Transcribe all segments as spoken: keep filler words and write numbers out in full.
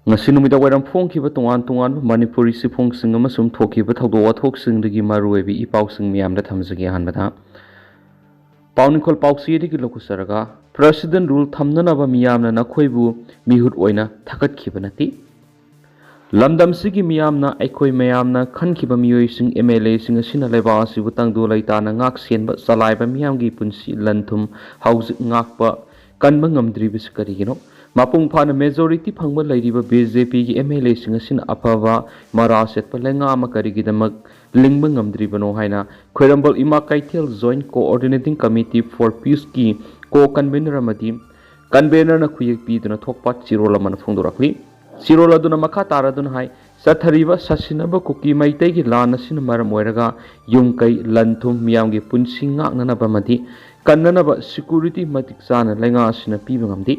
ꯉꯁꯤ ꯅꯨꯃꯤꯗꯥꯡ ꯋꯥꯏꯔꯝ ꯐꯣꯡꯈꯤꯕ ꯇꯣꯉꯥꯟ ꯇꯣꯉꯥꯟꯕ ꯃꯅꯤꯄꯨꯔꯤ ꯆꯦꯐꯣꯡꯁꯤꯡ ꯑꯃꯁꯨꯡ ꯊꯣꯛꯈꯤꯕ ꯊꯧꯗꯣꯛ ꯋꯥꯊꯣꯛꯁꯤꯡꯗꯒꯤ ꯃꯔꯨꯑꯣꯏꯕ ꯏ ꯄꯥꯎꯁꯤꯡ ꯃꯌꯥꯝꯗ ꯊꯝꯖꯒꯦ꯫ ꯑꯍꯥꯟꯕꯗ ꯄꯥꯎ ꯅꯤꯡꯈꯣꯜ ꯄꯥꯎꯆꯦꯗꯒꯤ ꯂꯧꯈꯠꯆꯔꯒ, ꯄ꯭ꯔꯁꯤꯗꯦꯟ ꯔꯨꯜ ꯊꯝꯅꯅꯕ ꯃꯤꯌꯥꯝꯅ ꯅꯈꯣꯏꯕꯨ ꯃꯤꯍꯨꯠ ꯑꯣꯏꯅ ꯊꯥꯒꯠꯈꯤꯕ ꯅꯠꯇꯦ꯫ ꯂꯝꯗꯝꯁꯤꯒꯤ ꯃꯤꯌꯥꯝꯅ, ꯑꯩꯈꯣꯏ ꯃꯌꯥꯝꯅ ꯈꯟꯈꯤꯕ ꯃꯤꯑꯣꯏꯁꯤꯡ, ꯑꯦꯝ ꯑꯦꯜ ꯑꯦꯁꯤꯡ ꯑꯁꯤꯅ ꯂꯩꯕꯥꯛ ꯑꯁꯤꯕꯨ ꯇꯪꯗꯨ ꯂꯩꯇꯥꯅ ꯉꯥꯛ ꯁꯦꯟꯕ, ꯆꯂꯥꯏꯕ ꯃꯤꯌꯥꯝꯒꯤ ꯄꯨꯟꯁꯤ, ꯂꯟ ꯊꯨꯝ ꯍꯧꯖꯤꯛ ꯉꯥꯛꯄ ꯀꯟꯕ ꯉꯝꯗ꯭ꯔꯤꯕꯁꯤ ꯀꯔꯤꯒꯤꯅꯣ? ꯃꯄꯨꯡ ꯐꯥꯅ ꯃꯦꯖꯣꯔꯤꯇꯤ ꯐꯪꯕ ꯂꯩꯔꯤꯕ ꯕꯤ ꯖꯦ ꯄꯤꯒꯤ ꯑꯦꯝ ꯑꯦꯜ ꯑꯦꯁꯤꯡ ꯑꯁꯤꯅ ꯑꯐꯕ ꯃꯔꯥ ꯁꯦꯠꯄ ꯂꯩꯉꯥꯛ ꯑꯃ ꯀꯔꯤꯒꯤꯗꯃꯛ ꯂꯤꯡꯕ ꯉꯝꯗ꯭ꯔꯤꯕꯅꯣ ꯍꯥꯏꯅ ꯈ꯭ꯋꯥꯏꯔꯝꯕꯜ ꯏꯃꯥ ꯀꯩꯊꯦꯜ Joint Coordinating Committee for Peaceꯀꯤ ꯀꯣ ꯀꯟꯚꯦꯅꯔ ꯑꯃꯗꯤ ꯀꯟꯚꯦꯅꯔꯅ ꯈꯨꯌꯦꯛ ꯄꯤꯗꯨꯅ ꯊꯣꯛꯄ ꯆꯦꯔꯣꯜ ꯑꯃꯅ ꯐꯣꯡꯗꯣꯔꯛꯂꯤ꯫ ꯆꯦꯔꯣꯜ ꯑꯗꯨꯅ ꯃꯈꯥ ꯇꯥꯔꯗꯨꯅ ꯍꯥꯏ, ꯆꯠꯊꯔꯤꯕ ꯁꯥꯁꯤꯟꯅꯕ ꯀꯨꯀꯤ ꯃꯩꯇꯩꯒꯤ ꯂꯥꯟ ꯑꯁꯤꯅ ꯃꯔꯝ ꯑꯣꯏꯔꯒ ꯌꯨꯝ ꯀꯩ, ꯂꯟ ꯊꯨꯝ, ꯃꯤꯌꯥꯝꯒꯤ ꯄꯨꯟꯁꯤ ꯉꯥꯛꯅꯅꯕ ꯑꯃꯗꯤ ꯀꯟꯅꯅꯕ ꯁꯦꯀ꯭ꯌꯨꯔꯤꯇꯤ ꯃꯇꯤꯛ ꯆꯥꯅ ꯂꯩꯉꯥꯛ ꯑꯁꯤꯅ ꯄꯤꯕ ꯉꯝꯗꯦ꯫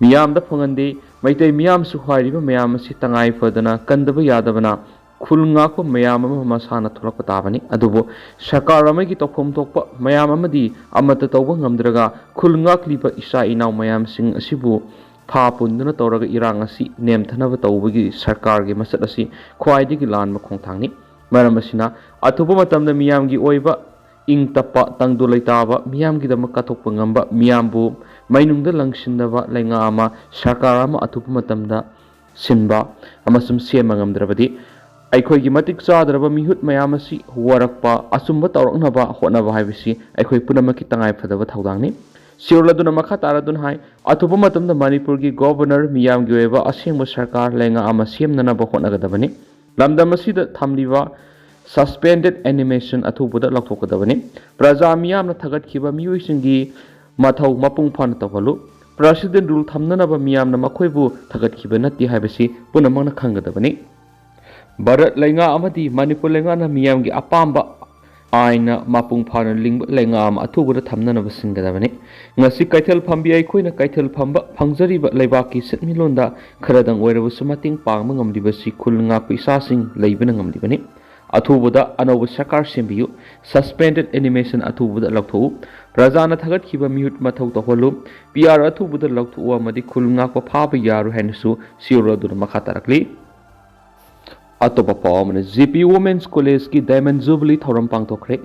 ꯃꯤꯌꯥꯝꯗ ꯐꯪꯍꯟꯗꯦ꯫ ꯃꯩꯇꯩ ꯃꯤꯌꯥꯝꯁꯨ ꯍꯥꯏꯔꯤꯕ ꯃꯌꯥꯝ ꯑꯁꯤ ꯇꯉꯥꯏ ꯐꯗꯅ ꯀꯟꯗꯕ ꯌꯥꯗꯕꯅ ꯈꯨꯜ ꯉꯥꯛꯄ ꯃꯌꯥꯝ ꯑꯃ ꯃꯁꯥꯅ ꯊꯣꯛꯂꯛꯄ ꯇꯥꯕꯅꯤ꯫ ꯑꯗꯨꯕꯨ ꯁꯔꯀꯥꯔ ꯑꯃꯒꯤ ꯇꯧꯐꯝ ꯊꯣꯛꯄ ꯃꯌꯥꯝ ꯑꯃꯗꯤ ꯑꯃꯠꯇ ꯇꯧꯕ ꯉꯝꯗ꯭ꯔꯒ ꯈꯨꯜ ꯉꯥꯛꯂꯤꯕ ꯏꯆꯥ ꯏꯅꯥꯎ ꯃꯌꯥꯝꯁꯤꯡ ꯑꯁꯤꯕꯨ ꯐꯥ ꯄꯨꯟꯗꯨꯅ ꯇꯧꯔꯒ ꯏꯔꯥꯡ ꯑꯁꯤ ꯅꯦꯝꯊꯅꯕ ꯇꯧꯕꯒꯤ ꯁꯔꯀꯥꯔꯒꯤ ꯃꯆꯠ ꯑꯁꯤ ꯈ꯭ꯋꯥꯏꯗꯒꯤ ꯂꯥꯟꯕ ꯈꯣꯡꯊꯥꯡꯅꯤ꯫ ꯃꯔꯝ ꯑꯁꯤꯅ ꯑꯊꯨꯕ ꯃꯇꯝꯗ ꯃꯤꯌꯥꯝꯒꯤ ꯑꯣꯏꯕ ꯏꯪ ꯇꯞꯄ, ꯇꯪꯗꯨ ꯂꯩꯇꯥꯕ, ꯃꯤꯌꯥꯝꯒꯤꯗꯃꯛ ꯀꯠꯊꯣꯛꯄ ꯉꯝꯕ, ꯃꯤꯌꯥꯝꯕꯨ ꯃꯩꯅꯨꯡꯗ ꯂꯪꯁꯤꯟꯗꯕ ꯂꯩꯉꯥꯛ ꯑꯃ, ꯁꯔꯀꯥꯔ ꯑꯃ ꯑꯊꯨꯕ ꯃꯇꯝꯗ ꯁꯤꯟꯕ ꯑꯃꯁꯨꯡ ꯁꯦꯝꯕ ꯉꯝꯗ꯭ꯔꯕꯗꯤ, ꯑꯩꯈꯣꯏꯒꯤ ꯃꯇꯤꯛ ꯆꯥꯗ꯭ꯔꯕ ꯃꯤꯍꯨꯠ ꯃꯌꯥꯝ ꯑꯁꯤ ꯋꯥꯔꯛꯄ, ꯑꯆꯨꯝꯕ ꯇꯧꯔꯛꯅꯕ ꯍꯣꯠꯅꯕ ꯍꯥꯏꯕꯁꯤ ꯑꯩꯈꯣꯏ ꯄꯨꯝꯅꯃꯛꯀꯤ ꯇꯉꯥꯏ ꯐꯗꯕ ꯊꯧꯗꯥꯡꯅꯤ꯫ ꯆꯦꯔꯣꯜ ꯑꯗꯨꯅ ꯃꯈꯥ ꯇꯥꯔꯗꯨꯅ ꯍꯥꯏ, ꯑꯊꯨꯕ ꯃꯇꯝꯗ ꯃꯅꯤꯄꯨꯔꯒꯤ ꯒꯣꯚꯔꯅꯔ, ꯃꯤꯌꯥꯝꯒꯤ ꯑꯣꯏꯕ ꯑꯁꯦꯡꯕ ꯁꯔꯀꯥꯔ ꯂꯩꯉꯥꯛ ꯑꯃ ꯁꯦꯝꯅꯅꯕ ꯍꯣꯠꯅꯒꯗꯕꯅꯤ꯫ ꯂꯝꯗꯝ ꯑꯁꯤꯗ ꯊꯝꯂꯤꯕ suspended animation ꯑꯊꯨꯕꯗ ꯂꯧꯊꯣꯛꯀꯗꯕꯅꯤ꯫ ꯄ꯭ꯔꯖꯥ ꯃꯤꯌꯥꯝꯅ ꯊꯥꯒꯠꯈꯤꯕ ꯃꯤꯑꯣꯏꯁꯤꯡꯒꯤ ꯃꯊꯧ ꯃꯄꯨꯡ ꯐꯥꯅ ꯇꯧꯍꯜꯂꯨ꯫ ꯄ꯭ꯔꯁꯤꯗꯦꯟ ꯔꯨꯜ ꯊꯝꯅꯅꯕ ꯃꯤꯌꯥꯝꯅ ꯃꯈꯣꯏꯕꯨ ꯊꯥꯒꯠꯈꯤꯕ ꯅꯠꯇꯦ ꯍꯥꯏꯕꯁꯤ ꯄꯨꯝꯅꯃꯛꯅ ꯈꯪꯒꯗꯕꯅꯤ꯫ ꯚꯥꯔꯠ ꯂꯩꯉꯥꯛ ꯑꯃꯗꯤ ꯃꯅꯤꯄꯨꯔ ꯂꯩꯉꯥꯛꯅ ꯃꯤꯌꯥꯝꯒꯤ ꯑꯄꯥꯝꯕ ꯑꯥꯏꯟꯅ ꯃꯄꯨꯡ ꯐꯥꯅ ꯂꯤꯡꯕ ꯂꯩꯉꯥꯛ ꯑꯃ ꯑꯊꯨꯕꯗ ꯊꯝꯅꯅꯕ ꯁꯤꯟꯒꯗꯕꯅꯤ꯫ ꯉꯁꯤ ꯀꯩꯊꯦꯜ ꯐꯝꯕꯤ ꯑꯩꯈꯣꯏꯅ ꯀꯩꯊꯦꯜ ꯐꯝꯕ ꯐꯪꯖꯔꯤꯕ ꯂꯩꯕꯥꯛꯀꯤ ꯁꯦꯟꯃꯤꯠꯂꯣꯟꯗ ꯈꯔꯗꯪ ꯑꯣꯏꯔꯕꯁꯨ ꯃꯇꯦꯡ ꯄꯥꯡꯕ ꯉꯝꯂꯤꯕꯁꯤ ꯈꯨꯜ ꯉꯥꯛꯄ ꯏꯆꯥꯁꯤꯡ ꯂꯩꯕꯅ ꯉꯝꯂꯤꯕꯅꯤ꯫ ꯑꯊꯨꯕꯗ ꯑꯅꯧꯕ ꯁꯔꯀꯥꯔ ꯁꯦꯝꯕꯤꯌꯨ꯫ Suspended animation ꯑꯊꯨꯕꯗ ꯂꯧꯊꯣꯛꯎ꯫ ꯄ꯭ꯔꯖꯥꯅ ꯊꯥꯒꯠꯈꯤꯕ ꯃꯤꯍꯨꯠ ꯃꯊꯧ ꯇꯧꯍꯜꯂꯨ, ꯄꯤ ꯑꯥꯔ ꯑꯊꯨꯕꯗ ꯂꯧꯊꯣꯛꯎ ꯑꯃꯗꯤ ꯈꯨꯜ ꯉꯥꯛꯄ ꯐꯥꯕ ꯌꯥꯔꯣꯏ ꯍꯥꯏꯅꯁꯨ ꯁꯤꯑꯣꯔꯣ ꯑꯗꯨꯅ ꯃꯈꯥ ꯇꯥꯔꯛꯂꯤ꯫ ꯑꯇꯣꯞꯄ ꯄꯥꯎ ꯑꯃꯅ, ꯖꯦ ꯄꯤ ꯋꯨꯃꯦꯟꯁ ꯀꯣꯂꯦꯖꯀꯤ ꯗꯥꯏꯃꯟ ꯖꯨꯕꯤꯂꯤ ꯊꯧꯔꯝ ꯄꯥꯡꯊꯣꯛꯈ꯭ꯔꯦ꯫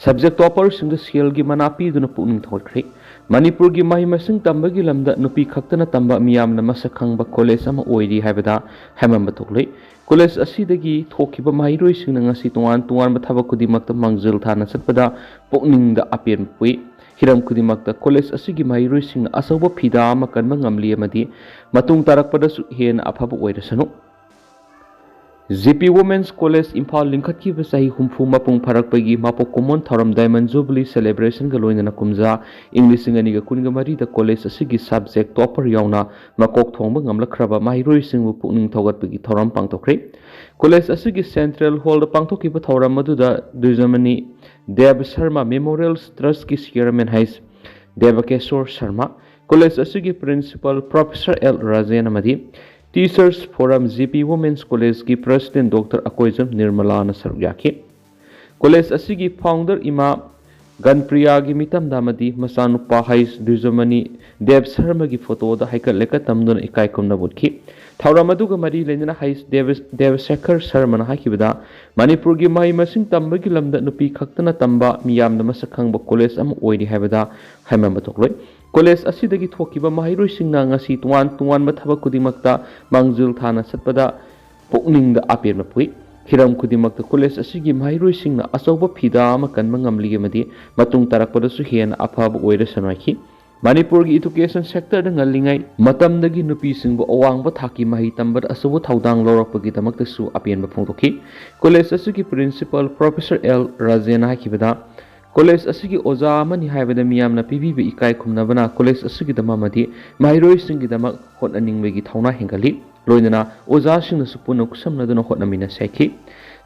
ꯁꯕꯖꯦꯛ ꯇꯣꯄꯔꯁꯤꯡꯗ ꯁꯦꯜꯒꯤ ꯃꯅꯥ ꯄꯤꯗꯨꯅ ꯄꯨꯛꯅꯤꯡ ꯊꯧꯒꯠꯈ꯭ꯔꯦ꯫ ꯃꯅꯤꯄꯨꯔꯒꯤ ꯃꯍꯩ ꯃꯁꯤꯡ ꯇꯝꯕꯒꯤ ꯂꯝꯗ ꯅꯨꯄꯤ ꯈꯛꯇꯅ ꯇꯝꯕ ꯃꯤꯌꯥꯝꯅ ꯃꯁꯛ ꯈꯪꯕ ꯀꯣꯂꯦꯖ ꯑꯃ ꯑꯣꯏꯔꯤ ꯍꯥꯏꯕꯗ ꯍꯥꯏꯃꯟꯕ ꯊꯣꯛꯂꯣꯏ꯫ ꯀꯣꯂꯦꯖ ꯑꯁꯤꯗꯒꯤ ꯊꯣꯛꯈꯤꯕ ꯃꯍꯩꯔꯣꯏꯁꯤꯡꯅ ꯉꯁꯤ ꯇꯣꯉꯥꯟ ꯇꯣꯉꯥꯟꯕ ꯊꯕꯛ ꯈꯨꯗꯤꯡꯃꯛꯇ ꯃꯥꯡꯖꯤꯜ ꯊꯥꯅ ꯆꯠꯄꯗ ꯄꯨꯛꯅꯤꯡꯗ ꯑꯄꯦꯟꯕ ꯄꯣꯛꯏ꯫ ꯍꯤꯔꯝ ꯈꯨꯗꯤꯡꯃꯛꯇ ꯀꯣꯂꯦꯖ ꯑꯁꯤꯒꯤ ꯃꯍꯩꯔꯣꯏꯁꯤꯡꯅ ꯑꯆꯧꯕ ꯐꯤꯗꯥ ꯑꯃ ꯀꯟꯕ ꯉꯝꯂꯤ ꯑꯃꯗꯤ ꯃꯇꯨꯡ ꯇꯥꯔꯛꯄꯗꯁꯨ ꯍꯦꯟꯅ ꯑꯐꯕ ꯑꯣꯏꯔꯁꯅꯨ꯫ ꯖꯦ ꯄꯤ ꯋꯨꯃꯦꯟꯁ ꯀꯣꯂꯦꯖ ꯏꯝꯐꯥꯜ ꯂꯤꯡꯈꯠꯈꯤꯕ ꯆꯍꯤ ꯍꯨꯝꯐꯨ ꯃꯄꯨꯡ ꯐꯥꯔꯛꯄꯒꯤ ꯃꯄꯣꯛ ꯀꯨꯝꯑꯣꯟ ꯊꯧꯔꯝ ꯗꯥꯏꯃꯟ ꯖꯨꯕꯤꯂꯤ ꯁꯦꯂꯦꯕ꯭ꯔꯦꯁꯟꯒ ꯂꯣꯏꯅꯅ ꯀꯨꯝꯖꯥ ꯏꯪ ꯂꯤꯁꯤꯡ ꯑꯅꯤꯒ ꯀꯨꯟꯒ ꯃꯔꯤꯗ ꯀꯣꯂꯦꯖ ꯑꯁꯤꯒꯤ ꯁꯕꯖꯦꯛ ꯇꯣꯄꯔ ꯌꯥꯎꯅ ꯃꯀꯣꯛ ꯊꯣꯡꯕ ꯉꯝꯂꯛꯈ꯭ꯔꯕ ꯃꯍꯩꯔꯣꯏꯁꯤꯡꯕꯨ ꯄꯨꯛꯅꯤꯡ ꯊꯧꯒꯠꯄꯒꯤ ꯊꯧꯔꯝ ꯄꯥꯡꯊꯣꯛꯈ꯭ꯔꯦ꯫ ꯀꯣꯂꯦꯖ ꯑꯁꯤꯒꯤ ꯁꯦꯟꯇ꯭ꯔꯦꯜ ꯍꯣꯜꯗ ꯄꯥꯡꯊꯣꯛꯈꯤꯕ ꯊꯧꯔꯝ ꯑꯗꯨꯗ ꯗꯨꯖꯃꯅꯤ ꯗꯦꯕ ꯁꯔꯃ ꯃꯦꯃꯣꯔꯤꯌꯦꯜ ꯇ꯭ꯔꯁꯀꯤ ꯆꯤꯌꯔꯃꯦꯟ ꯍꯩꯁ ꯗꯦꯕꯀꯦꯁꯣꯔ ꯁꯔꯃ, ꯀꯣꯂꯦꯖ ꯑꯁꯤꯒꯤ ꯄ꯭ꯔꯤꯟꯁꯤꯄꯥꯜ ꯄ꯭ꯔꯣꯐꯦꯁꯔ ꯑꯦꯜ ꯔꯥꯖꯦꯟ ꯑꯃꯗꯤ ꯇꯤꯆꯔꯁ ꯐꯣꯔꯝ ꯖꯦ ꯄꯤ ꯋꯨꯃꯦꯟꯁ ꯀꯣꯂꯦꯖꯀꯤ ꯄ꯭ꯔꯦꯁꯤꯗꯦꯟꯠ ꯗꯣꯛꯇꯔ ꯑꯀꯣꯏꯖꯝ ꯅꯤꯔꯃꯂꯥꯅ ꯁꯔꯨꯛ ꯌꯥꯈꯤ꯫ ꯀꯣꯂꯦꯖ ꯑꯁꯤꯒꯤ ꯐꯥꯎꯟꯗꯔ ꯏꯃꯥ ꯒꯟꯄ꯭ꯔꯤꯌꯥꯒꯤ ꯃꯤꯇꯝꯗ ꯑꯃꯗꯤ ꯃꯆꯥꯅꯨꯄꯥ ꯍꯩꯁ ꯗꯨꯖꯃꯅꯤ ꯗꯦꯕ ꯁꯔꯃꯒꯤ ꯐꯣꯇꯣꯗ ꯍꯩꯀꯠ ꯂꯩꯀꯠ ꯇꯝꯗꯨꯅ ꯏꯀꯥꯏ ꯈꯨꯝꯅꯕ ꯎꯠꯈꯤ꯫ ꯊꯧꯔꯝ ꯑꯗꯨꯒ ꯃꯔꯤ ꯂꯩꯅꯅ ꯍꯩꯁ ꯗꯦꯕ-, ꯗꯦꯕꯁꯦꯈꯔ ꯁꯔꯃꯅ ꯍꯥꯏꯈꯤꯕꯗ, ꯃꯅꯤꯄꯨꯔꯒꯤ ꯃꯍꯩ ꯃꯁꯤꯡ ꯇꯝꯕꯒꯤ ꯂꯝꯗ ꯅꯨꯄꯤ ꯈꯛꯇꯅ ꯇꯝꯕ ꯃꯤꯌꯥꯝꯅ ꯃꯁꯛ ꯈꯪꯕ ꯀꯣꯂꯦꯖ ꯑꯃ ꯑꯣꯏꯔꯤ ꯍꯥꯏꯕꯗ ꯍꯥꯏꯃꯟꯕ ꯊꯣꯛꯂꯣꯏ꯫ ꯀꯣꯂꯦꯖ ꯑꯁꯤꯗꯒꯤ ꯊꯣꯛꯈꯤꯕ ꯃꯍꯩꯔꯣꯏꯁꯤꯡꯅ ꯉꯁꯤ ꯇꯣꯉꯥꯟ ꯇꯣꯉꯥꯟꯕ ꯊꯕꯛ ꯈꯨꯗꯤꯡꯃꯛꯇ ꯃꯥꯡꯖꯤꯜ ꯊꯥꯅ ꯆꯠꯄꯗ ꯄꯨꯛꯅꯤꯡꯗ ꯑꯄꯦꯟꯕ ꯄꯣꯛꯏ꯫ ꯍꯤꯔꯝ ꯈꯨꯗꯤꯡꯃꯛꯇ ꯀꯣꯂꯦꯖ ꯑꯁꯤꯒꯤ ꯃꯍꯩꯔꯣꯏꯁꯤꯡꯅ ꯑꯆꯧꯕ ꯐꯤꯗꯥ ꯑꯃ ꯀꯟꯕ ꯉꯝꯂꯤ ꯑꯃꯗꯤ ꯃꯇꯨꯡ ꯇꯥꯔꯛꯄꯗꯁꯨ ꯍꯦꯟꯅ ꯑꯐꯕ ꯑꯣꯏꯔꯁꯅꯨ ꯍꯥꯏꯈꯤ꯫ ꯃꯅꯤꯄꯨꯔꯒꯤ ꯏꯗꯨꯀꯦꯁꯟ ꯁꯦꯛꯇꯔꯗ ꯉꯜꯂꯤꯉꯩ ꯃꯇꯝꯗꯒꯤ ꯅꯨꯄꯤꯁꯤꯡꯕꯨ ꯑꯋꯥꯡꯕ ꯊꯥꯛꯀꯤ ꯃꯍꯩ ꯇꯝꯕꯗ ꯑꯆꯧꯕ ꯊꯧꯗꯥꯡ ꯂꯧꯔꯛꯄꯒꯤꯗꯃꯛꯇꯁꯨ ꯑꯄꯦꯟꯕ ꯐꯣꯡꯗꯣꯛꯈꯤ꯫ ꯀꯣꯂꯦꯖ ꯑꯁꯤꯒꯤ ꯄ꯭ꯔꯤꯟꯁꯤꯄꯥꯜ ꯄ꯭ꯔꯣꯐꯦꯁꯔ ꯑꯦꯜ ꯔꯥꯖꯦꯟꯅ ꯍꯥꯏꯈꯤꯕꯗ, ꯀꯣꯂꯦꯖ ꯑꯁꯤꯒꯤ ꯑꯣꯖꯥ ꯑꯃꯅꯤ ꯍꯥꯏꯕꯗ ꯃꯤꯌꯥꯝꯅ ꯄꯤꯕꯤꯕ ꯏꯀꯥꯏ ꯈꯨꯝꯅꯕꯅ ꯀꯣꯂꯦꯖ ꯑꯁꯤꯒꯤꯗꯃꯛ ꯑꯃꯗꯤ ꯃꯍꯩꯔꯣꯏꯁꯤꯡꯒꯤꯗꯃꯛ ꯍꯣꯠꯅꯅꯤꯡꯕꯒꯤ ꯊꯧꯅꯥ ꯍꯦꯟꯒꯠꯂꯤ꯫ ꯂꯣꯏꯅꯅ ꯑꯣꯖꯥꯁꯤꯡꯅꯁꯨ ꯄꯨꯟꯅ ꯈꯨꯠꯁꯝꯅꯗꯨꯅ ꯍꯣꯠꯅꯃꯤꯟꯅꯁꯤ ꯍꯥꯏꯈꯤ꯫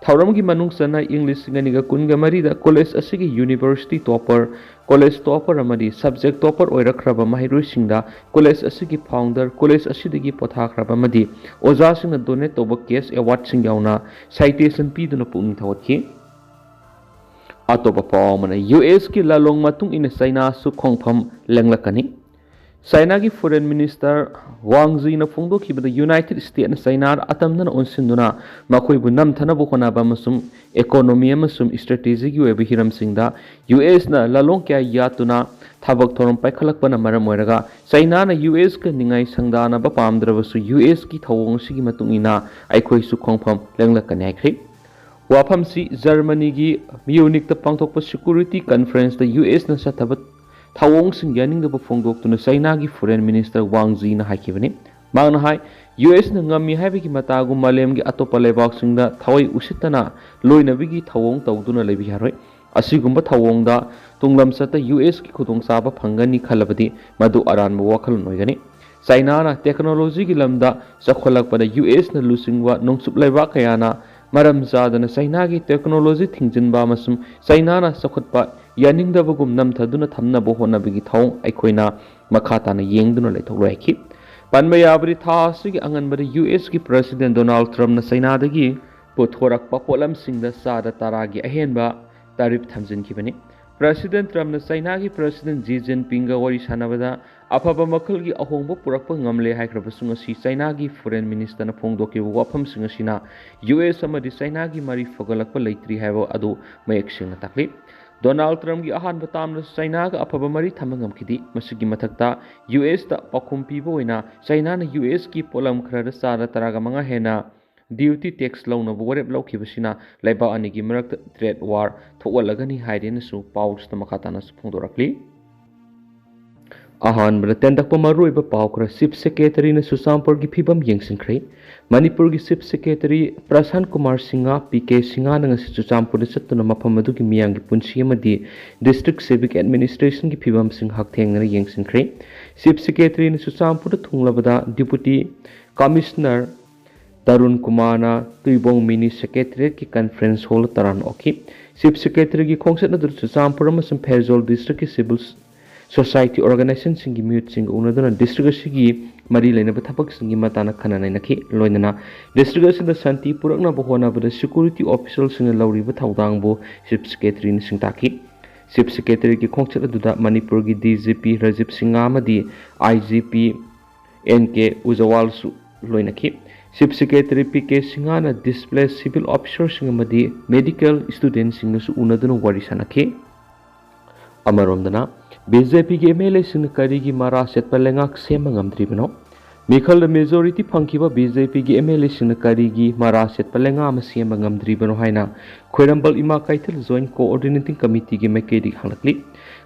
ꯊꯧꯔꯝꯒꯤ ꯃꯅꯨꯡ ꯆꯟꯅ ꯏꯪ ꯂꯤꯁꯤꯡ ꯑꯅꯤꯒ ꯀꯨꯟꯒ ꯃꯔꯤꯗ ꯀꯣꯂꯦꯖ ꯑꯁꯤꯒꯤ ꯌꯨꯅꯤꯚꯔꯁꯤꯇꯤ ꯇꯣꯄꯔ, ꯀꯣꯂꯦꯖ ꯇꯣꯄꯔ ꯑꯃꯗꯤ ꯁꯕꯖꯦꯛ ꯇꯣꯄꯔ ꯑꯣꯏꯔꯛꯈ꯭ꯔꯕ ꯃꯍꯩꯔꯣꯏꯁꯤꯡꯗ ꯀꯣꯂꯦꯖ ꯑꯁꯤꯒꯤ ꯐꯥꯎꯟꯗꯔ, ꯀꯣꯂꯦꯖ ꯑꯁꯤꯗꯒꯤ ꯄꯣꯊꯥꯈ꯭ꯔꯕ ꯑꯃꯗꯤ ꯑꯣꯖꯥꯁꯤꯡꯅ ꯗꯣꯅꯦꯠ ꯇꯧꯕ ꯀꯦꯁ ꯑꯦꯋꯥꯔꯗꯁꯤꯡ ꯌꯥꯎꯅ ꯁꯥꯏꯇꯦꯁꯟ ꯄꯤꯗꯨꯅ ꯄꯨꯛꯅꯤꯡ ꯊꯧꯒꯠꯈꯤ꯫ ꯑꯇꯣꯞꯄ ꯄꯥꯎ ꯑꯃꯅ, ꯌꯨ ꯑꯦꯁꯀꯤ ꯂꯥꯂꯣꯡ ꯃꯇꯨꯡ ꯏꯟꯅ ꯆꯩꯅꯥꯁꯨ ꯈꯣꯡꯐꯝ ꯂꯦꯡꯂꯛꯀꯅꯤ꯫ ꯆꯩꯅꯥꯒꯤ Foreign Minister Wang Yi ꯅ ꯐꯣꯡꯗꯣꯛꯈꯤꯕꯗ, United States ꯅ ꯆꯩꯅꯥꯗ ꯑꯇꯝꯅꯅ ꯑꯣꯟꯁꯤꯟꯗꯨꯅ ꯃꯈꯣꯏꯕꯨ ꯅꯝꯊꯅꯕ ꯍꯣꯠꯅꯕ ꯑꯃꯁꯨꯡ economy ꯑꯃꯁꯨꯡ strategy ꯒꯤ ꯑꯣꯏꯕ ꯍꯤꯔꯝꯁꯤꯡꯗ ꯌꯨ ꯑꯦꯁꯅ ꯂꯥꯂꯣꯡ ꯀꯌꯥ ꯌꯥꯠꯇꯨꯅ ꯊꯕꯛ ꯊꯧꯔꯝ ꯄꯥꯏꯈꯠꯂꯛꯄꯅ ꯃꯔꯝ ꯑꯣꯏꯔꯒ ꯆꯩꯅꯥꯅ ꯌꯨ ꯑꯦꯁꯀ ꯅꯤꯡꯉꯥꯏ ꯁꯪꯗꯥꯅꯕ ꯄꯥꯝꯗ꯭ꯔꯕꯁꯨ ꯌꯨ ꯑꯦꯁꯀꯤ ꯊꯧꯑꯣꯡ ꯑꯁꯤꯒꯤ ꯃꯇꯨꯡ ꯏꯟꯅ ꯑꯩꯈꯣꯏꯁꯨ ꯈꯣꯡꯐꯝ ꯂꯦꯡꯂꯛꯀꯅꯤ ꯍꯥꯏꯈ꯭ꯔꯦ꯫ ꯋꯥꯐꯝꯁꯤ ꯖꯔꯃꯅꯤꯒꯤ ꯃ꯭ꯌꯨꯅꯤꯛꯇ ꯄꯥꯡꯊꯣꯛꯄ security conference ꯇ ꯌꯨ ꯑꯦꯁꯅ ꯆꯠꯊꯕ ꯊꯧꯑꯣꯡꯁꯤꯡ ꯌꯥꯅꯤꯡꯗꯕ ꯐꯣꯡꯗꯣꯛꯇꯨꯅ ꯆꯩꯅꯥꯒꯤ Foreign Minister Wang Yi ꯅ ꯍꯥꯏꯈꯤꯕꯅꯤ꯫ ꯃꯍꯥꯛꯅ ꯍꯥꯏ, ꯌꯨ ꯑꯦꯁꯅ ꯉꯝꯃꯤ ꯍꯥꯏꯕꯒꯤ ꯃꯇꯥꯒꯨꯝ ꯃꯥꯂꯦꯝꯒꯤ ꯑꯇꯣꯞꯄ ꯂꯩꯕꯥꯛꯁꯤꯡꯗ ꯊꯋꯥꯏ ꯎꯁꯤꯠꯇꯅ ꯂꯣꯏꯅꯕꯤꯒꯤ ꯊꯧꯑꯣꯡ ꯇꯧꯗꯨꯅ ꯂꯩꯕ ꯌꯥꯔꯣꯏ꯫ ꯑꯁꯤꯒꯨꯝꯕ ꯊꯧꯑꯣꯡꯗ ꯇꯨꯡꯂꯝꯆꯠꯇ ꯌꯨ ꯑꯦꯁꯀꯤ ꯈꯨꯗꯣꯡꯆꯥꯕ ꯐꯪꯒꯅꯤ ꯈꯜꯂꯕꯗꯤ ꯃꯗꯨ ꯑꯔꯥꯟꯕ ꯋꯥꯈꯜꯂꯣꯟ ꯑꯣꯏꯒꯅꯤ꯫ ꯆꯩꯅꯥꯅ technology ꯒꯤ ꯂꯝꯗ ꯆꯥꯎꯈꯠꯂꯛꯄꯗ ꯌꯨ ꯑꯦꯁꯅ ꯂꯨꯆꯤꯡꯕ ꯅꯣꯡꯆꯨꯞ ꯂꯩꯕꯥꯛ ꯀꯌꯥꯅ ꯃꯔꯝ ꯆꯥꯗꯅ ꯆꯩꯅꯥꯒꯤ technology ꯊꯤꯡꯖꯤꯟꯕ ꯑꯃꯁꯨꯡ ꯆꯩꯅꯥꯅ ꯆꯥꯎꯈꯠꯄ ꯌꯥꯅꯤꯡꯗꯕꯒꯨꯝ ꯅꯝꯊꯗꯨꯅ ꯊꯝꯅꯕ ꯍꯣꯠꯅꯕꯒꯤ ꯊꯧꯑꯣꯡ ꯑꯩꯈꯣꯏꯅ ꯃꯈꯥ ꯇꯥꯅ ꯌꯦꯡꯗꯨꯅ ꯂꯩꯊꯣꯛꯂꯣꯏ ꯍꯥꯏꯈꯤ꯫ ꯄꯟꯕ ꯌꯥꯕꯗꯤ, ꯊꯥ ꯑꯁꯤꯒꯤ ꯑꯉꯟꯕꯗ ꯌꯨ ꯑꯦꯁꯀꯤ President Donald Trump ꯅ ꯆꯩꯅꯥꯗꯒꯤ ꯄꯨꯊꯣꯔꯛꯄ ꯄꯣꯠꯂꯝꯁꯤꯡꯗ ꯆꯥꯗ ꯇꯔꯥꯒꯤ ꯑꯍꯦꯟꯕ tariff ꯊꯝꯖꯤꯟꯈꯤꯕꯅꯤ꯫ President Trump ꯅ ꯆꯩꯅꯥꯒꯤ President Xi Jinping ꯒ ꯋꯥꯔꯤ ꯁꯥꯟꯅꯕꯗ ꯑꯐꯕ ꯃꯈꯜꯒꯤ ꯑꯍꯣꯡꯕ ꯄꯨꯔꯛꯄ ꯉꯝꯂꯦ ꯍꯥꯏꯈ꯭ꯔꯕꯁꯨ, ꯉꯁꯤ ꯆꯩꯅꯥꯒꯤ Foreign Minister ꯅ ꯐꯣꯡꯗꯣꯛꯈꯤꯕ ꯋꯥꯐꯝꯁꯤꯡ ꯑꯁꯤꯅ ꯌꯨ ꯑꯦꯁ ꯑꯃꯗꯤ ꯆꯩꯅꯥꯒꯤ ꯃꯔꯤ ꯐꯒꯠꯂꯛꯄ ꯂꯩꯇ꯭ꯔꯤ ꯍꯥꯏꯕ ꯑꯗꯨ ꯃꯌꯦꯛ ꯁꯦꯡꯅ ꯇꯥꯛꯂꯤ꯫ ꯗꯣꯅꯥꯜꯗ ꯇ꯭ꯔꯝꯞꯀꯤ ꯑꯍꯥꯟꯕ ꯇꯥꯝꯗꯁꯨ ꯆꯩꯅꯥꯒ ꯑꯐꯕ ꯃꯔꯤ ꯊꯝꯕ ꯉꯝꯈꯤꯗꯦ꯫ ꯃꯁꯤꯒꯤ ꯃꯊꯛꯇ, ꯌꯨ ꯑꯦꯁꯇ ꯄꯥꯎꯈꯨꯝ ꯄꯤꯕ ꯑꯣꯏꯅ ꯆꯩꯅꯥꯅ ꯌꯨ ꯑꯦꯁꯀꯤ ꯄꯣꯠꯂꯝ ꯈꯔꯗ ꯆꯥꯗ ꯇꯔꯥꯒ ꯃꯉꯥ ꯍꯦꯟꯅ duty tax ꯂꯧꯅꯕ ꯋꯥꯔꯦꯞ ꯂꯧꯈꯤꯕꯁꯤꯅ ꯂꯩꯕꯥꯛ ꯑꯅꯤꯒꯤ ꯃꯔꯛꯇ trade war ꯊꯣꯛꯍꯜꯂꯒꯅꯤ ꯍꯥꯏꯔꯦꯅꯁꯨ ꯄꯥꯎꯁꯤꯗ ꯃꯈꯥ ꯇꯥꯅꯁꯨ ꯐꯣꯡꯗꯣꯔꯛꯂꯤ꯫ ꯑꯍꯥꯟꯕꯗ ꯇꯦꯟꯇꯛꯄ ꯃꯔꯨꯑꯣꯏꯕ ꯄꯥꯎ ꯈꯔ꯫ Chief Secretary ꯅ ꯆꯨꯔꯆꯥꯟꯄꯨꯔꯒꯤ ꯐꯤꯕꯝ ꯌꯦꯡꯁꯤꯟꯈ꯭ꯔꯦ꯫ ꯃꯅꯤꯄꯨꯔꯒꯤ Chief Secretary ꯄ꯭ꯔꯁꯥꯟ Kumar Singh, P K ꯁꯤꯡꯍꯅ ꯉꯁꯤ ꯆꯨꯔꯆꯥꯟꯄꯨꯔꯗ ꯆꯠꯇꯨꯅ ꯃꯐꯝ ꯑꯗꯨꯒꯤ ꯃꯤꯌꯥꯝꯒꯤ ꯄꯨꯟꯁꯤ ꯑꯃꯗꯤ District Civic Administration ꯒꯤ ꯐꯤꯕꯝꯁꯤꯡ ꯍꯛꯊꯦꯡꯅꯅ ꯌꯦꯡꯁꯤꯟꯈ꯭ꯔꯦ꯫ Chief Secretary ꯅ ꯆꯨꯔꯆꯥꯟꯄꯨꯔꯗ ꯊꯨꯡꯂꯕꯗ Deputy Commissioner ꯇꯔꯨꯟ ꯀꯨꯃꯥꯔꯅ ꯇꯨꯏꯕꯣꯡ Mini Secretariat ꯀꯤ conference hall ꯇꯔꯥꯝꯅ ꯑꯣꯛꯈꯤ꯫ Chief Secretary ꯒꯤ ꯈꯣꯡꯆꯠ ꯑꯗꯨꯗ ꯆꯨꯔꯆꯥꯟꯄꯨꯔ ꯑꯃꯁꯨꯡ ꯐꯦꯔꯖꯣꯜ District ꯀꯤ civil ꯁꯣꯁꯥꯏꯇꯤ ꯑꯣꯔꯒꯅꯥꯏꯖꯦꯁꯟꯁꯤꯡꯒꯤ ꯃꯤꯍꯨꯠꯁꯤꯡꯒ ꯎꯅꯗꯨꯅ ꯗꯤꯁꯇ꯭ꯔꯤꯛ ꯑꯁꯤꯒꯤ ꯃꯔꯤ ꯂꯩꯅꯕ ꯊꯕꯛꯁꯤꯡꯒꯤ ꯃꯇꯥꯡꯗ ꯈꯟꯅ ꯅꯩꯅꯈꯤ꯫ ꯂꯣꯏꯅꯅ ꯗꯤꯁꯇ꯭ꯔꯤꯛ ꯑꯁꯤꯗ ꯁꯥꯟꯇꯤ ꯄꯨꯔꯛꯅꯕ ꯍꯣꯠꯅꯕꯗ ꯁꯦꯀ꯭ꯌꯨꯔꯤꯇꯤ ꯑꯣꯐꯤꯁꯔꯁꯤꯡꯅ ꯂꯧꯔꯤꯕ ꯊꯧꯗꯥꯡꯕꯨ ꯆꯤꯐ ꯁꯦꯀ꯭ꯔꯦꯇꯔꯤꯅ ꯁꯤꯡꯇꯥꯛꯈꯤ꯫ ꯆꯤꯐ ꯁꯦꯀ꯭ꯔꯦꯇꯔꯤꯒꯤ ꯈꯣꯡꯆꯠ ꯑꯗꯨꯗ ꯃꯅꯤꯄꯨꯔꯒꯤ D G P Rajiv Singh ꯑꯃꯗꯤ ꯑꯥꯏ ꯖꯤ ꯄꯤ ꯑꯦꯟ ꯀꯦ ꯎꯖꯋꯥꯜꯁꯨ ꯂꯣꯏꯅꯈꯤ꯫ ꯆꯤꯐ ꯁꯦꯀ꯭ꯔꯦꯇꯔꯤ ꯄꯤ ꯀꯦ ꯁꯤꯡꯍꯅ ꯗꯤꯁꯄ꯭ꯂꯦꯁ ꯁꯤꯚꯤꯜ ꯑꯣꯐꯤꯁꯔꯁꯤꯡ ꯑꯃꯗꯤ ꯃꯦꯗꯤꯀꯦꯜ ꯁ꯭ꯇꯨꯗꯦꯟꯠꯁꯤꯡꯒꯁꯨ ꯎꯅꯗꯨꯅ ꯋꯥꯔꯤ ꯁꯥꯅꯈꯤ꯫ ꯑꯃꯔꯣꯝꯗꯅ, ꯕꯤ ꯖꯦ ꯄꯤꯒꯤ ꯑꯦꯝ ꯑꯦꯜ ꯑꯦꯁꯤꯡꯅ ꯀꯔꯤꯒꯤ ꯃꯔꯥ ꯁꯦꯠꯄ ꯂꯩꯉꯥꯛ ꯁꯦꯝꯕ ꯉꯝꯗ꯭ꯔꯤꯕꯅꯣ? ꯃꯤꯈꯜꯗ ꯃꯦꯖꯣꯔꯤꯇꯤ ꯐꯪꯈꯤꯕ ꯕꯤ ꯖꯦ ꯄꯤꯒꯤ ꯑꯦꯝ ꯑꯦꯜ ꯑꯦꯁꯤꯡꯅ ꯀꯔꯤꯒꯤ ꯃꯔꯥ ꯁꯦꯠꯄ ꯂꯩꯉꯥꯛ ꯑꯃ ꯁꯦꯝꯕ ꯉꯝꯗ꯭ꯔꯤꯕꯅꯣ ꯍꯥꯏꯅ ꯈ꯭ꯋꯥꯏꯔꯝꯕꯜ ꯏꯃꯥ ꯀꯩꯊꯦꯜ ꯖꯣꯏꯟꯠ ꯀꯣꯑꯣꯔꯗꯤꯅꯦꯇꯤꯡ ꯀꯃꯤꯇꯤꯒꯤ ꯃꯥꯏꯀꯩꯗꯒꯤ ꯍꯪꯂꯛꯂꯤ꯫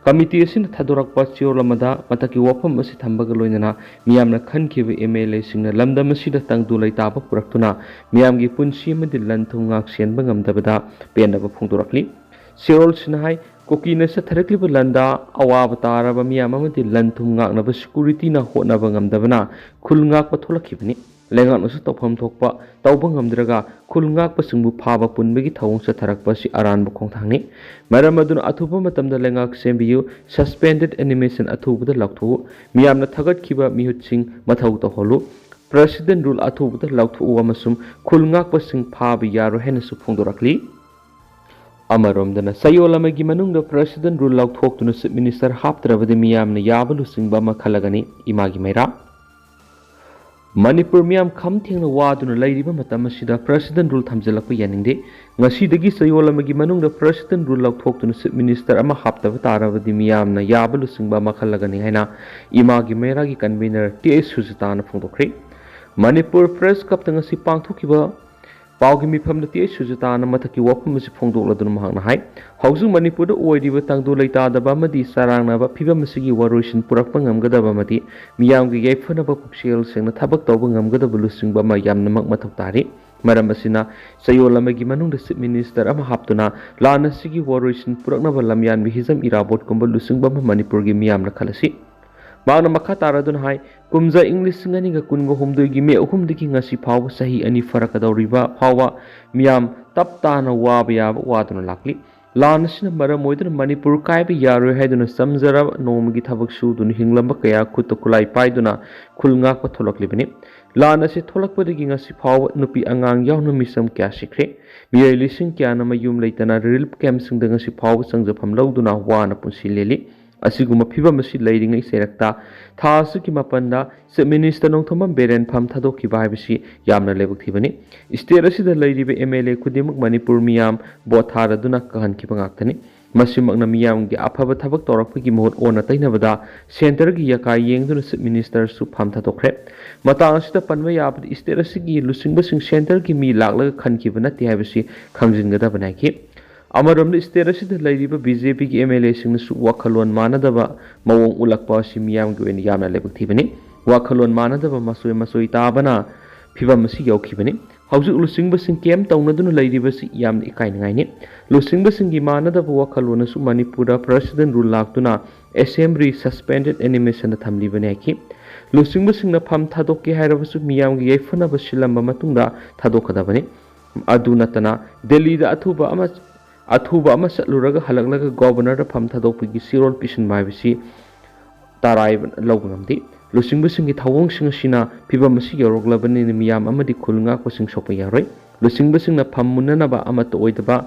ꯀꯃꯤꯇꯤ ꯑꯁꯤꯅ ꯊꯥꯗꯣꯔꯛꯄ ꯆꯦꯔꯣꯜ ꯑꯃꯗ ꯃꯊꯛꯀꯤ ꯋꯥꯐꯝ ꯑꯁꯤ ꯊꯝꯕꯒ ꯂꯣꯏꯅꯅ ꯃꯤꯌꯥꯝꯅ ꯈꯟꯈꯤꯕ ꯑꯦꯝ ꯑꯦꯜ ꯑꯦꯁꯤꯡꯅ ꯂꯝꯗꯝ ꯑꯁꯤꯗ ꯇꯪꯗꯨ ꯂꯩꯇꯥꯕ ꯄꯨꯔꯛꯇꯨꯅ ꯃꯤꯌꯥꯝꯒꯤ ꯄꯨꯟꯁꯤ ꯑꯃꯗꯤ ꯂꯟ ꯊꯨꯝ ꯉꯥꯛ ꯁꯦꯟꯕ ꯉꯝꯗꯕꯗ ꯄꯦꯟꯗꯕ ꯐꯣꯡꯗꯣꯔꯛꯂꯤ꯫ ꯆꯦꯔꯣꯜꯁꯤꯅ ꯍꯥꯏ, ꯀꯨꯀꯤꯅ ꯆꯠꯊꯔꯛꯂꯤꯕ ꯂꯥꯟꯗꯥ ꯑꯋꯥꯕ ꯇꯥꯔꯕ ꯃꯤꯌꯥꯝ ꯑꯃꯗꯤ ꯂꯟ ꯊꯨꯝ ꯉꯥꯛꯅꯕ ꯁꯦꯀ꯭ꯌꯨꯔꯤꯇꯤꯅ ꯍꯣꯠꯅꯕ ꯉꯝꯗꯕꯅ ꯈꯨꯜ ꯉꯥꯛꯄ ꯊꯣꯛꯂꯛꯈꯤꯕꯅꯤ꯫ ꯂꯩꯉꯥꯛꯅꯁꯨ ꯇꯧꯐꯝ ꯊꯣꯛꯄ ꯇꯧꯕ ꯉꯝꯗ꯭ꯔꯒ ꯈꯨꯜ ꯉꯥꯛꯄꯁꯤꯡꯕꯨ ꯐꯥꯕ ꯄꯨꯟꯕꯒꯤ ꯊꯧꯑꯣꯡ ꯆꯠꯊꯔꯛꯄ ꯑꯁꯤ ꯑꯔꯥꯟꯕ ꯈꯣꯡꯊꯥꯡꯅꯤ꯫ ꯃꯔꯝ ꯑꯗꯨꯅ ꯑꯊꯨꯕ ꯃꯇꯝꯗ ꯂꯩꯉꯥꯛ ꯁꯦꯝꯕꯤꯌꯨ, ꯁꯁꯄꯦꯟꯗꯦꯗ ꯑꯦꯅꯤꯃꯦꯁꯟ ꯑꯊꯨꯕꯗ ꯂꯧꯊꯣꯛꯎ, ꯃꯤꯌꯥꯝꯅ ꯊꯥꯒꯠꯈꯤꯕ ꯃꯤꯍꯨꯠꯁꯤꯡ ꯃꯊꯧ ꯇꯧꯍꯜꯂꯨ, ꯄ꯭ꯔꯦꯁꯤꯗꯦꯟꯠ ꯔꯨꯜ ꯑꯊꯨꯕꯗ ꯂꯧꯊꯣꯛꯎ ꯑꯃꯁꯨꯡ ꯈꯨꯜ ꯉꯥꯛꯄꯁꯤꯡ ꯐꯥꯕ ꯌꯥꯔꯣꯏ ꯍꯥꯏꯅꯁꯨ ꯐꯣꯡꯗꯣꯔꯛꯂꯤ꯫ ꯑꯃꯔꯣꯝꯗꯅ, ꯆꯌꯣꯜ ꯑꯃꯒꯤ ꯃꯅꯨꯡꯗ ꯄ꯭ꯔꯦꯁꯤꯗꯦꯟꯠ ꯔꯨꯜ ꯂꯧꯊꯣꯛꯇꯨꯅ ꯆꯤꯐ ꯃꯤꯅꯤꯁꯇꯔ ꯍꯥꯞꯇ꯭ꯔꯕꯗꯤ ꯃꯤꯌꯥꯝꯅ ꯌꯥꯕ ꯂꯨꯆꯤꯡꯕ ꯑꯃ ꯈꯜꯂꯒꯅꯤ, ꯏꯃꯥꯒꯤ ꯃꯩꯔꯥ꯫ ꯃꯅꯤꯄꯨꯔ ꯃꯤꯌꯥꯝ ꯈꯝ ꯊꯦꯡꯅ ꯋꯥꯗꯨꯅ ꯂꯩꯔꯤꯕ ꯃꯇꯝ ꯑꯁꯤꯗ ꯄ꯭ꯔꯦꯁꯤꯗꯦꯟꯠ ꯔꯨꯜ ꯊꯝꯖꯤꯜꯂꯛꯄ ꯌꯥꯅꯤꯡꯗꯦ꯫ ꯉꯁꯤꯗꯒꯤ ꯆꯌꯣꯜ ꯑꯃꯒꯤ ꯃꯅꯨꯡꯗ ꯄ꯭ꯔꯦꯁꯤꯗꯦꯟꯠ ꯔꯨꯜ ꯂꯧꯊꯣꯛꯇꯨꯅ ꯆꯤꯐ ꯃꯤꯅꯤꯁꯇꯔ ꯑꯃ ꯍꯥꯞꯇꯕ ꯇꯥꯔꯕꯗꯤ ꯃꯤꯌꯥꯝꯅ ꯌꯥꯕ ꯂꯨꯆꯤꯡꯕ ꯑꯃ ꯈꯜꯂꯒꯅꯤ ꯍꯥꯏꯅ ꯏꯃꯥꯒꯤ ꯃꯩꯔꯥꯒꯤ ꯀꯟꯚꯤꯅꯔ ꯇꯤ ꯑꯩꯆ ꯁꯨꯖꯤꯇꯥꯅ ꯐꯣꯡꯗꯣꯛꯈ꯭ꯔꯦ꯫ ꯃꯅꯤꯄꯨꯔ ꯄ꯭ꯔꯦꯁ ꯀ꯭ꯂꯕꯇ ꯉꯁꯤ ꯄꯥꯡꯊꯣꯛꯈꯤꯕ ꯄꯥꯎꯒꯤ ꯃꯤꯐꯝꯗ ꯇꯤ ꯑꯩꯆ ꯁꯨꯖꯤꯇꯥꯅ ꯃꯊꯛꯀꯤ ꯋꯥꯐꯝ ꯑꯁꯤ ꯐꯣꯡꯗꯣꯛꯂꯗꯨꯅ ꯃꯍꯥꯛꯅ ꯍꯥꯏ, ꯍꯧꯖꯤꯛ ꯃꯅꯤꯄꯨꯔꯗ ꯑꯣꯏꯔꯤꯕ ꯇꯪꯗꯨ ꯂꯩꯇꯥꯗꯕ ꯑꯃꯗꯤ ꯆꯔꯥꯡꯅꯕ ꯐꯤꯚꯝ ꯑꯁꯤꯒꯤ ꯋꯥꯔꯣꯏꯁꯤꯟ ꯄꯨꯔꯛꯄ ꯉꯝꯒꯗꯕ ꯑꯃꯗꯤ ꯃꯤꯌꯥꯝꯒꯤ ꯌꯥꯏꯐꯅꯕ ꯄꯨꯛꯆꯦꯜ ꯁꯦꯡꯅ ꯊꯕꯛ ꯇꯧꯕ ꯉꯝꯒꯗꯕ ꯂꯨꯆꯤꯡꯕ ꯑꯃ ꯌꯥꯝꯅꯃꯛ ꯃꯊꯧ ꯇꯥꯔꯤ꯫ ꯃꯔꯝ ꯑꯁꯤꯅ, ꯆꯌꯣꯜ ꯑꯃꯒꯤ ꯃꯅꯨꯡꯗ ꯆꯤꯐ ꯃꯤꯅꯤꯁꯇꯔ ꯑꯃ ꯍꯥꯞꯇꯨꯅ ꯂꯥꯟ ꯑꯁꯤꯒꯤ ꯋꯥꯔꯣꯏꯁꯤꯟ ꯄꯨꯔꯛꯅꯕ ꯂꯝꯌꯥꯟꯕ ꯍꯤꯖꯝ ꯏꯔꯥꯕꯣꯠꯀꯨꯝꯕ ꯂꯨꯆꯤꯡꯕ ꯑꯃ ꯃꯅꯤꯄꯨꯔꯒꯤ ꯃꯤꯌꯥꯝꯅ ꯈꯜꯂꯁꯤ꯫ ꯃꯍꯥꯛꯅ ꯃꯈꯥ ꯇꯥꯔꯗꯨꯅ ꯍꯥꯏ, ꯀꯨꯝꯖꯥ ꯏꯪ ꯂꯤꯁꯤꯡ ꯑꯅꯤꯒ ꯀꯨꯟꯒ ꯍꯨꯝꯗꯣꯏꯒꯤ ꯃꯦ ꯑꯍꯨꯝꯗꯒꯤ ꯉꯁꯤ ꯐꯥꯎꯕ ꯆꯍꯤ ꯑꯅꯤ ꯐꯥꯔꯛꯀꯗꯧꯔꯤꯕ ꯐꯥꯎꯕ ꯃꯤꯌꯥꯝ ꯇꯞ ꯇꯥꯅ ꯋꯥꯕ ꯌꯥꯕ ꯋꯥꯗꯨꯅ ꯂꯥꯛꯂꯤ꯫ ꯂꯥꯟ ꯑꯁꯤꯅ ꯃꯔꯝ ꯑꯣꯏꯗꯨꯅ ꯃꯅꯤꯄꯨꯔ ꯀꯥꯏꯕ ꯌꯥꯔꯣꯏ ꯍꯥꯏꯗꯨꯅ ꯆꯝꯖꯔꯕ ꯅꯣꯡꯃꯒꯤ ꯊꯕꯛ ꯁꯨꯗꯨꯅ ꯍꯤꯡꯂꯝꯕ ꯀꯌꯥ ꯈꯨꯠꯇ ꯈꯨꯠꯂꯥꯏ ꯄꯥꯏꯗꯨꯅ ꯈꯨꯜ ꯉꯥꯛꯄ ꯊꯣꯛꯂꯛꯂꯤꯕꯅꯤ꯫ ꯂꯥꯟ ꯑꯁꯤ ꯊꯣꯛꯂꯛꯄꯗꯒꯤ ꯉꯁꯤ ꯐꯥꯎꯕ ꯅꯨꯄꯤ ꯑꯉꯥꯡ ꯌꯥꯎꯅ ꯃꯤꯆꯝ ꯀꯌꯥ ꯁꯤꯈ꯭ꯔꯦ꯫ ꯃꯤꯑꯣꯏ ꯂꯤꯁꯤꯡ ꯀꯌꯥꯅ ꯃꯌꯨꯝ ꯂꯩꯇꯅ ꯔꯤꯂꯤꯐ ꯀꯦꯝꯞꯁꯤꯡꯗ ꯉꯁꯤ ꯐꯥꯎꯕ ꯆꯪꯖꯐꯝ ꯂꯧꯗꯨꯅ ꯋꯥꯅ ꯄꯨꯟꯁꯤ ꯂꯦꯜꯂꯤ꯫ ꯑꯁꯤꯒꯨꯝꯕ ꯐꯤꯕꯝ ꯑꯁꯤ ꯂꯩꯔꯤꯉꯩ ꯆꯩꯔꯛꯇ ꯊꯥ ꯑꯁꯤꯒꯤ ꯃꯥꯄꯟꯗ ꯆꯤꯐ ꯃꯤꯅꯤꯁꯇꯔ ꯅꯣꯡꯊꯣꯝꯕꯝ ꯕꯤꯔꯦꯟ ꯐꯝ ꯊꯥꯗꯣꯛꯈꯤꯕ ꯍꯥꯏꯕꯁꯤ ꯌꯥꯝꯅ ꯂꯥꯏꯕꯛ ꯊꯤꯕꯅꯤ꯫ ꯁ꯭ꯇꯦꯠ ꯑꯁꯤꯗ ꯂꯩꯔꯤꯕ ꯑꯦꯝ ꯑꯦꯜ ꯑꯦ ꯈꯨꯗꯤꯡꯃꯛ ꯃꯅꯤꯄꯨꯔ ꯃꯤꯌꯥꯝ ꯚꯣꯠ ꯊꯥꯗꯗꯨꯅ ꯀꯥꯍꯟꯈꯤꯕ ꯉꯥꯛꯇꯅꯤ꯫ ꯃꯁꯤꯃꯛꯅ ꯃꯤꯌꯥꯝꯒꯤ ꯑꯐꯕ ꯊꯕꯛ ꯇꯧꯔꯛꯄꯒꯤ ꯃꯍꯨꯠ ꯑꯣꯟꯅ ꯇꯩꯅꯕꯗ ꯁꯦꯟꯇꯔꯒꯤ ꯌꯥꯀꯥꯏ ꯌꯦꯡꯗꯨꯅ ꯆꯤꯐ ꯃꯤꯅꯤꯁꯇꯔꯁꯨ ꯐꯝ ꯊꯥꯗꯣꯛꯈ꯭ꯔꯦ꯫ ꯃꯇꯥꯡ ꯑꯁꯤꯗ ꯄꯟꯕ ꯌꯥꯕꯗꯤ ꯁ꯭ꯇꯦꯠ ꯑꯁꯤꯒꯤ ꯂꯨꯆꯤꯡꯕꯁꯤꯡ ꯁꯦꯟꯇꯔꯒꯤ ꯃꯤ ꯂꯥꯛꯂꯒ ꯈꯟꯈꯤꯕ ꯅꯠꯇꯦ ꯍꯥꯏꯕꯁꯤ ꯈꯪꯖꯤꯟꯒꯗꯕꯅꯤ ꯍꯥꯏꯈꯤ꯫ ꯑꯃꯔꯣꯝꯗ ꯁ꯭ꯇꯦꯠ ꯑꯁꯤꯗ ꯂꯩꯔꯤꯕ ꯕꯤ ꯖꯦ ꯄꯤꯒꯤ ꯑꯦꯝ ꯑꯦꯜ ꯑꯦꯁꯤꯡꯅꯁꯨ ꯋꯥꯈꯜꯂꯣꯟ ꯃꯥꯟꯅꯗꯕ ꯃꯑꯣꯡ ꯎꯠꯂꯛꯄ ꯑꯁꯤ ꯃꯤꯌꯥꯝꯒꯤ ꯑꯣꯏꯅ ꯌꯥꯝꯅ ꯂꯥꯏꯕꯛ ꯊꯤꯕꯅꯤ꯫ ꯋꯥꯈꯜꯂꯣꯟ ꯃꯥꯟꯅꯗꯕ ꯃꯆꯣꯏ ꯃꯆꯣꯏ ꯇꯥꯕꯅ ꯐꯤꯕꯝ ꯑꯁꯤ ꯌꯧꯈꯤꯕꯅꯤ꯫ ꯍꯧꯖꯤꯛ ꯂꯨꯆꯤꯡꯕꯁꯤꯡ ꯀꯦꯝ ꯇꯧꯅꯗꯨꯅ ꯂꯩꯔꯤꯕꯁꯤ ꯌꯥꯝꯅ ꯏꯀꯥꯏꯅꯤꯡꯉꯥꯏꯅꯤ꯫ ꯂꯨꯆꯤꯡꯕꯁꯤꯡꯒꯤ ꯃꯥꯟꯅꯗꯕ ꯋꯥꯈꯜꯂꯣꯟꯅꯁꯨ ꯃꯅꯤꯄꯨꯔꯗ ꯄ꯭ꯔꯁꯤꯗꯦꯟ ꯔꯨꯜ ꯂꯥꯛꯇꯨꯅ ꯑꯦꯁꯦꯝꯕ꯭ꯂꯤ ꯁꯁꯄꯦꯟꯗꯦꯗ ꯑꯦꯅꯤꯃꯦꯁꯟꯗ ꯊꯝꯂꯤꯕꯅꯤ ꯍꯥꯏꯈꯤ꯫ ꯂꯨꯆꯤꯡꯕꯁꯤꯡꯅ ꯐꯝ ꯊꯥꯗꯣꯛꯀꯦ ꯍꯥꯏꯔꯕꯁꯨ ꯃꯤꯌꯥꯝꯒꯤ ꯌꯥꯏꯐꯅꯕ ꯁꯤꯜꯂꯝꯕ ꯃꯇꯨꯡꯗ ꯊꯥꯗꯣꯛꯀꯗꯕꯅꯤ꯫ ꯑꯗꯨ ꯅꯠꯇꯅ ꯗꯦꯜꯂꯤꯗ ꯑꯊꯨꯕ ꯑꯃ, ꯑꯊꯨꯕ ꯑꯃ ꯆꯠꯂꯨꯔꯒ ꯍꯜꯂꯛꯂꯒ ꯒꯣꯚꯔꯅꯔꯗ ꯐꯝ ꯊꯥꯗꯣꯛꯄꯒꯤ ꯆꯦꯔꯣꯜ ꯄꯤꯁꯤꯟꯕ ꯍꯥꯏꯕꯁꯤ ꯇꯔꯥꯏꯕ ꯂꯧꯕ ꯉꯝꯗꯦ꯫ ꯂꯨꯆꯤꯡꯕꯁꯤꯡꯒꯤ ꯊꯧꯑꯣꯡꯁꯤꯡ ꯑꯁꯤꯅ ꯐꯤꯕꯝ ꯑꯁꯤ ꯌꯧꯔꯛꯂꯕꯅꯤꯅ ꯃꯤꯌꯥꯝ ꯑꯃꯗꯤ ꯈꯨꯜ ꯉꯥꯛꯄꯁꯤꯡ ꯁꯣꯛꯄ ꯌꯥꯔꯣꯏ꯫ ꯂꯨꯆꯤꯡꯕꯁꯤꯡꯅ ꯐꯝ ꯃꯨꯟꯅꯅꯕ ꯑꯃꯠꯇ ꯑꯣꯏꯗꯕ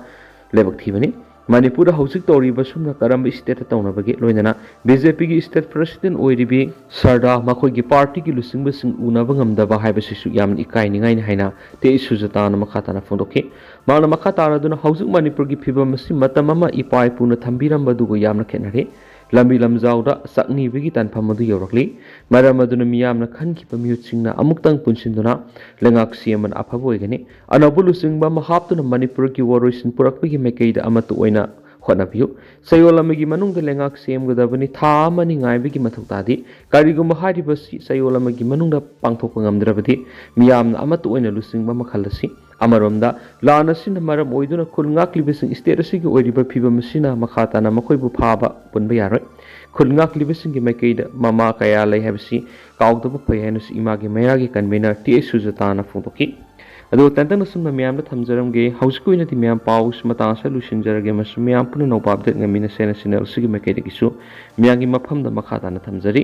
ꯂꯥꯏꯕꯛ ꯊꯤꯕꯅꯤ꯫ ꯃꯅꯤꯄꯨꯔꯗ ꯍꯧꯖꯤꯛ ꯇꯧꯔꯤꯕ ꯁꯨꯝꯅ ꯀꯔꯝꯕ ꯁ꯭ꯇꯦꯠꯇ ꯇꯧꯅꯕꯒꯦ? ꯂꯣꯏꯅꯅ ꯕꯤ ꯖꯦ ꯄꯤꯒꯤ ꯁ꯭ꯇꯦꯠ ꯄ꯭ꯔꯁꯤꯗꯦꯟ ꯑꯣꯏꯔꯤꯕꯤ ꯁꯔꯗꯥ ꯃꯈꯣꯏꯒꯤ ꯄꯥꯔꯇꯤꯒꯤ ꯂꯨꯆꯤꯡꯕꯁꯤꯡ ꯎꯅꯕ ꯉꯝꯗꯕ ꯍꯥꯏꯕꯁꯤꯁꯨ ꯌꯥꯝꯅ ꯏꯀꯥꯏꯅꯤꯡꯉꯥꯏꯅꯤ ꯍꯥꯏꯅ ꯇꯦ ꯁꯨꯖꯥꯇꯥꯅ ꯃꯈꯥ ꯇꯥꯅ ꯐꯣꯡꯗꯣꯛꯈꯤ꯫ ꯃꯍꯥꯛꯅ ꯃꯈꯥ ꯇꯥꯔꯗꯨꯅ ꯍꯧꯖꯤꯛ ꯃꯅꯤꯄꯨꯔꯒꯤ ꯐꯤꯕꯝ ꯑꯁꯤ ꯃꯇꯝ ꯑꯃ ꯏꯄꯥ ꯏꯄꯨꯅ ꯊꯝꯕꯤꯔꯝꯕꯗꯨꯒ ꯌꯥꯝꯅ ꯈꯦꯠꯅꯔꯦ꯫ ꯂꯝꯕꯤ ꯂꯝꯖꯥꯎꯗ ꯆꯥꯛꯅꯤꯕꯒꯤ ꯇꯥꯟꯐꯝ ꯑꯗꯨ ꯌꯧꯔꯛꯂꯤ꯫ ꯃꯔꯝ ꯑꯗꯨꯅ ꯃꯤꯌꯥꯝꯅ ꯈꯟꯈꯤꯕ ꯃꯤꯍꯨꯠꯁꯤꯡꯅ ꯑꯃꯨꯛꯇꯪ ꯄꯨꯟꯁꯤꯟꯗꯨꯅ ꯂꯩꯉꯥꯛ ꯁꯦꯝꯕꯅ ꯑꯐꯕ ꯑꯣꯏꯒꯅꯤ꯫ ꯑꯅꯧꯕ ꯂꯨꯆꯤꯡꯕ ꯑꯃ ꯍꯥꯞꯇꯨꯅ ꯃꯅꯤꯄꯨꯔꯒꯤ ꯋꯥꯔꯣꯏꯁꯤꯟ ꯄꯨꯔꯛꯄꯒꯤ ꯃꯥꯏꯀꯩꯗ ꯑꯃꯠꯇ ꯑꯣꯏꯅ ꯍꯣꯠꯅꯕꯤꯌꯨ꯫ ꯆꯌꯣꯜ ꯑꯃꯒꯤ ꯃꯅꯨꯡꯗ ꯂꯩꯉꯥꯛ ꯁꯦꯝꯒꯗꯕꯅꯤ, ꯊꯥ ꯑꯃꯅꯤ ꯉꯥꯏꯕꯒꯤ ꯃꯊꯧ ꯇꯥꯗꯦ꯫ ꯀꯔꯤꯒꯨꯝꯕ ꯍꯥꯏꯔꯤꯕꯁꯤ ꯆꯌꯣꯜ ꯑꯃꯒꯤ ꯃꯅꯨꯡꯗ ꯄꯥꯡꯊꯣꯛꯄ ꯉꯝꯗ꯭ꯔꯕꯗꯤ ꯃꯤꯌꯥꯝꯅ ꯑꯃꯠꯇ ꯑꯣꯏꯅ ꯂꯨꯆꯤꯡꯕ ꯑꯃ ꯈꯜꯂꯁꯤ꯫ ꯑꯃꯔꯣꯝꯗ ꯂꯥꯟ ꯑꯁꯤꯅ ꯃꯔꯝ ꯑꯣꯏꯗꯨꯅ ꯈꯨꯜ ꯉꯥꯛꯂꯤꯕꯁꯤꯡ ꯁ꯭ꯇꯦꯠ ꯑꯁꯤꯒꯤ ꯑꯣꯏꯔꯤꯕ ꯐꯤꯕꯝ ꯑꯁꯤꯅ ꯃꯈꯥ ꯇꯥꯅ ꯃꯈꯣꯏꯕꯨ ꯐꯥꯕ ꯄꯨꯟꯕ ꯌꯥꯔꯣꯏ꯫ ꯈꯨꯜ ꯉꯥꯛꯂꯤꯕꯁꯤꯡꯒꯤ ꯃꯥꯏꯀꯩꯗ ꯃꯃꯥ ꯀꯌꯥ ꯂꯩ ꯍꯥꯏꯕꯁꯤ ꯀꯥꯎꯗꯕ ꯐꯩ ꯍꯥꯏꯅꯁꯨ ꯏꯃꯥꯒꯤ ꯃꯌꯥꯒꯤ ꯀꯟꯚꯦꯅꯔ ꯇꯤ ꯑꯩꯆ ꯁꯨꯖꯥꯇꯥꯅ ꯐꯣꯡꯗꯣꯛꯈꯤ꯫ ꯑꯗꯨꯒ ꯇꯦꯟꯇꯛꯅ ꯁꯨꯝꯅ ꯃꯌꯥꯝꯗ ꯊꯝꯖꯔꯝꯒꯦ꯫ ꯍꯧꯖꯤꯛꯀꯤ ꯑꯣꯏꯅꯗꯤ ꯃꯌꯥꯝ ꯄꯥꯎꯁꯤ ꯃꯇꯥꯡ ꯑꯁꯤꯗ ꯂꯣꯏꯁꯤꯟꯖꯔꯒꯦ, ꯑꯃꯁꯨꯡ ꯃꯌꯥꯝ ꯄꯨꯝꯅꯃꯛꯄꯨ ꯑꯞꯗꯦꯠ ꯉꯝꯃꯤꯅ ꯁꯦꯅ ꯆꯦꯅꯦꯜ ꯑꯁꯤꯒꯤ ꯃꯥꯏꯀꯩꯗꯒꯤꯁꯨ ꯃꯌꯥꯝꯒꯤ ꯃꯐꯝꯗ ꯃꯈꯥ ꯇꯥꯅ ꯊꯝꯖꯔꯤ꯫